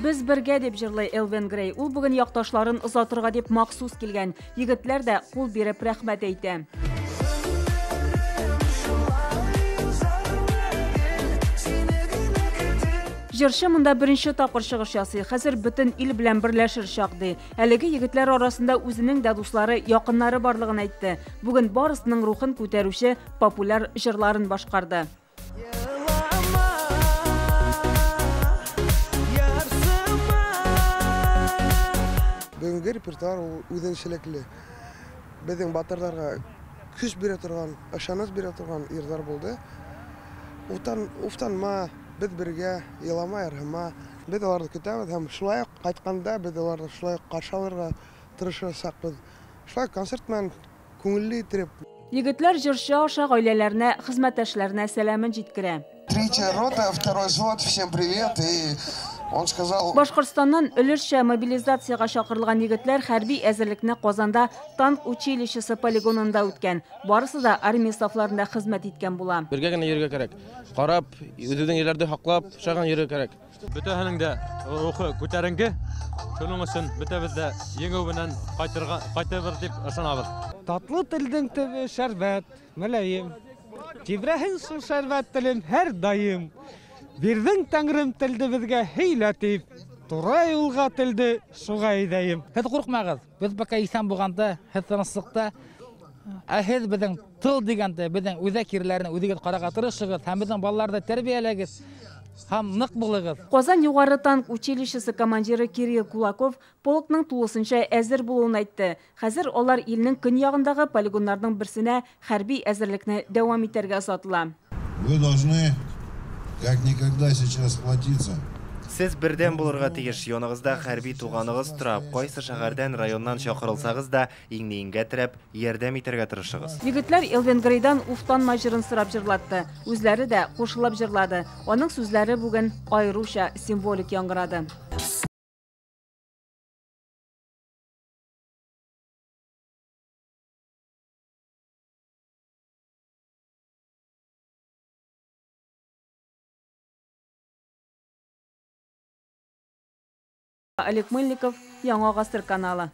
Без бергә дип җырлый Элвин Грей. Ул бүген якташларын озатырга дип махсус килгән. Егетләр дә кул биреп рәхмәт әйтә. Җырчы монда беренче тапкыр чыгыш ясый. Хәзер бөтен ил белән берләшер чак, ди. Әлеге егетләр арасында үзенең дә дуслары, якыннары барлыгын әйтте. Бүген барысының рухын күтәрүче популяр җырларын башкарды. Бүгенге репертуар ул үзенчәлекле. Безнең батырларга көч бирә торган, ышаныч бирә торган йырлар булды. Уфтан, уфтанма, без бергә, елама, ярһыма. Без аларны көтәбез һәм шулай ук кайтканда без аларны шулай ук каршы алырга тырышачакбыз. Шулай концерт белән күңелле итеп. Егетләр җырчы аша гаиләләренә, хезмәттәшләренә сәламен җиткерә. Третья рота, второй взвод, всем привет. И он сказал... Башкортстаннан өлешчә мобилизациягә чакырылган егетләр хәрби әзерлекне Казанда танк училищесы полигонында үткән. Барысы да армия сафларында хезмәт иткән була. Бергә генә йөрергә кирәк. Карап, үзебезнең җирләрдә һаклап, шаган йөрергә кирәк. Бөтәһенең дә рухы күтәренке. Шуның өчен бөтәбез дә җиңү белән кайтырга кайтырбыз дип ышанабыз. Татлы телдең төбе шәрбәт, мөлаем. Тибрәһен шул шәрбәт телем һәр даим. Бирҙең тәңрем телде беҙгә һөйлә дип, тура юлға телде шуға әйҙәйем. Һеҙ ҡурҡмағыҙ, беҙ пока иҫән булғанда, һеҙ тыныслыҡта, ә һеҙ беҙҙең тыл дигәндә, беҙҙең үҙәк ерҙәрен үҙегеҙ ҡарарға тырышығыҙ һәм беҙҙең балаларҙы тәрбиәләгеҙ һәм ныҡ булығыҙ. Казан югары танк училищесы командиры Кирилл Кулаков полкның тулысынча әзер булуын әйтте. Хәзер алар илнең көньягындагы полигоннарның берсенә хәрби әзерлекне дәвам итәргә озатыла. Вы должны как никогда сейчас сплотиться. Сез бердәм булырга тиеш, яныгызда хәрби туганыгыз тора. Кайсы шәһәрдән, районнан чакырылсагыз да, иңне иңгә терәп, ярдәм итәргә тырышыгыз. Егетләр Элвин Грейдан Уфтанма җырын сорап җырлатты. Үзләре дә кушылып җырлады. Аның сүзләре бүген аеруча символик яңгырады. Олег Мыльников, Яңа Гасыр каналы.